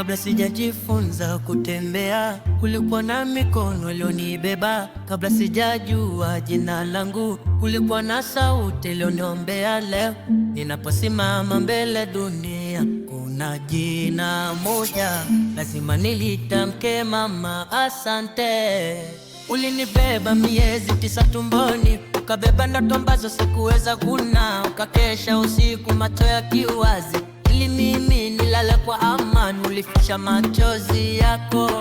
Kabla sijajifunza kutembea, kulikuwa na mikono iliyonibeba. Kabla sijajua jina langu, kulikuwa na sauti iliyoniombea. Leo ninaposimama mbele dunia, kuna jina moja lazima nilitamke: mama, asante. Ulinibeba miezi 9 tumboni, ukabeba ndoto ambazo sikuweza kuna, ukakesha usiku macho yakiwazi ili mimi nilale kwa amani. Ulificha machozi yako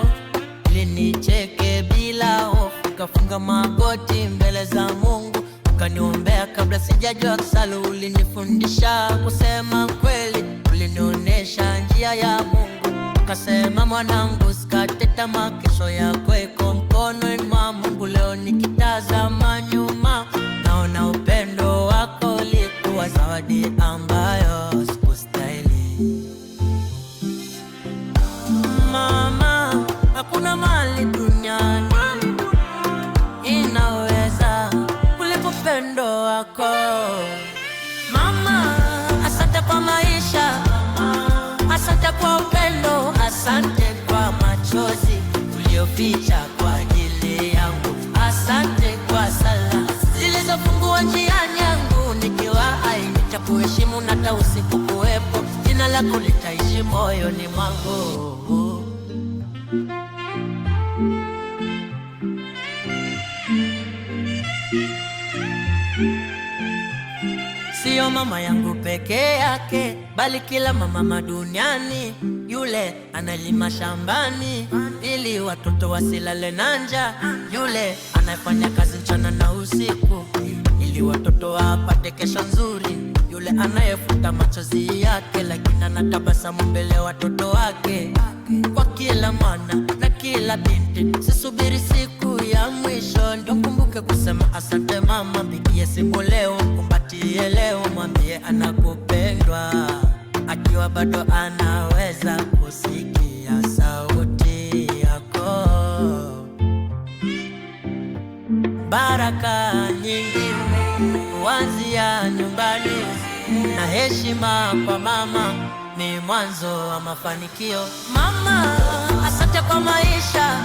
ili nicheke bila hofu, ukafunga magoti mbele za Mungu ukaniombea kabla sijajua kusali. Ulinifundisha kusema kweli, ulinionyesha njia ya Mungu, ukasema mwanangu, usikate tamaa, kesho yako iko mkononi mwa Mungu. Leo nikitazama nyuma, naona upendo wako ulikuwa zawadi ambayo sikustahili. Mama, hakuna mali duniani inaweza kulipa upendo wako. Mama, asante kwa maisha, asante kwa upendo, asante kwa machozi ulioficha kwa ajili yangu, asante kwa sala zilizofungua njia yangu. Nikiwa hai nitakuheshimu na hata usipokuwepo, jina lako litaishi moyoni mwangu. Siyo mama yangu peke yake, bali kila mama duniani, yule analima shambani ili watoto wasilale na njaa, yule anayefanya kazi mchana na usiku ili watoto wapate kesho nzuri, yule anayefuta machozi yake lakini anatabasamu mbele ya watoto wake. Kwa kila mwana na kila binti, sisubiri siku ya mwisho ndo kumbuke kusema asante mama. Mpigie simu leo, kumbatie leo, mwambie anakupendwa akiwa bado anaweza kusikia sauti yako. Baraka nyingi huanzia nyumbani, na heshima kwa mama ni mwanzo wa mafanikio. Mama, asante kwa maisha,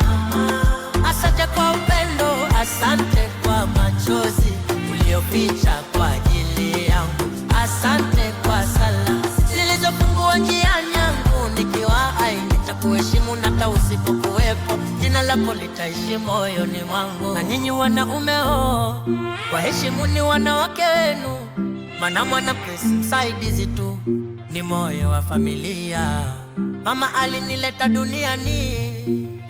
asante kwa upendo, asante kwa machozi ulioficha kwa ajili yangu, asante kwa sala zilizofungua njia yangu. Nikiwa hai nitakuheshimu na hata usipokuwepo, jina lako litaishi moyoni mwangu. Na nyinyi wanaume ho, waheshimuni wanawake wenu, maana mwanamke si msaidizi tu, ni moyo wa familia. Mama alinileta duniani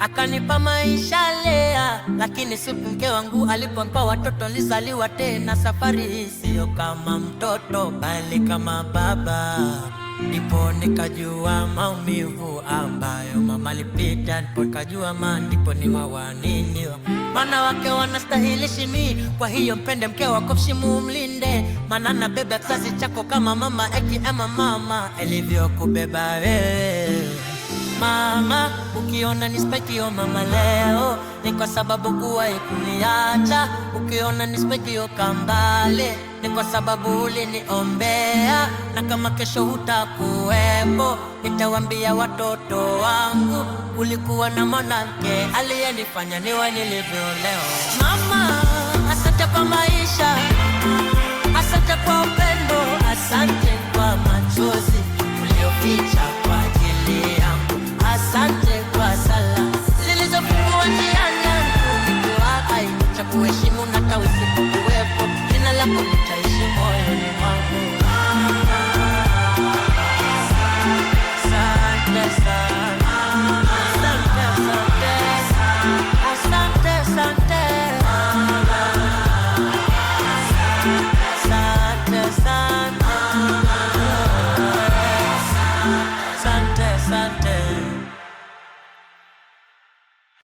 akanipa maisha lea, lakini siku mke wangu alipompa watoto nilizaliwa tena. Safari hii siyo kama mtoto, bali kama baba. Ndipo nikajua maumivu ambayo mama alipita, ndipo nikajua ndipo ni mawanini wanawake wanastahili shimi. Kwa hiyo mpende mke wako, mshimu, mlinde, maana anabeba kizazi chako kama mama eki ama mama alivyokubeba wewe. Mama, ukiona nispekio mama leo ni kwa sababu kuwahi kuniacha. Ukiona nispekio kambale ni kwa sababu uliniombea, na kama kesho hutakuwepo nitawambia watoto wangu ulikuwa na mwanamke aliyenifanya niwe nilivyo leo. Mama, asante kwa maisha, asante kwa upendo, asante kwa machozi ulioficha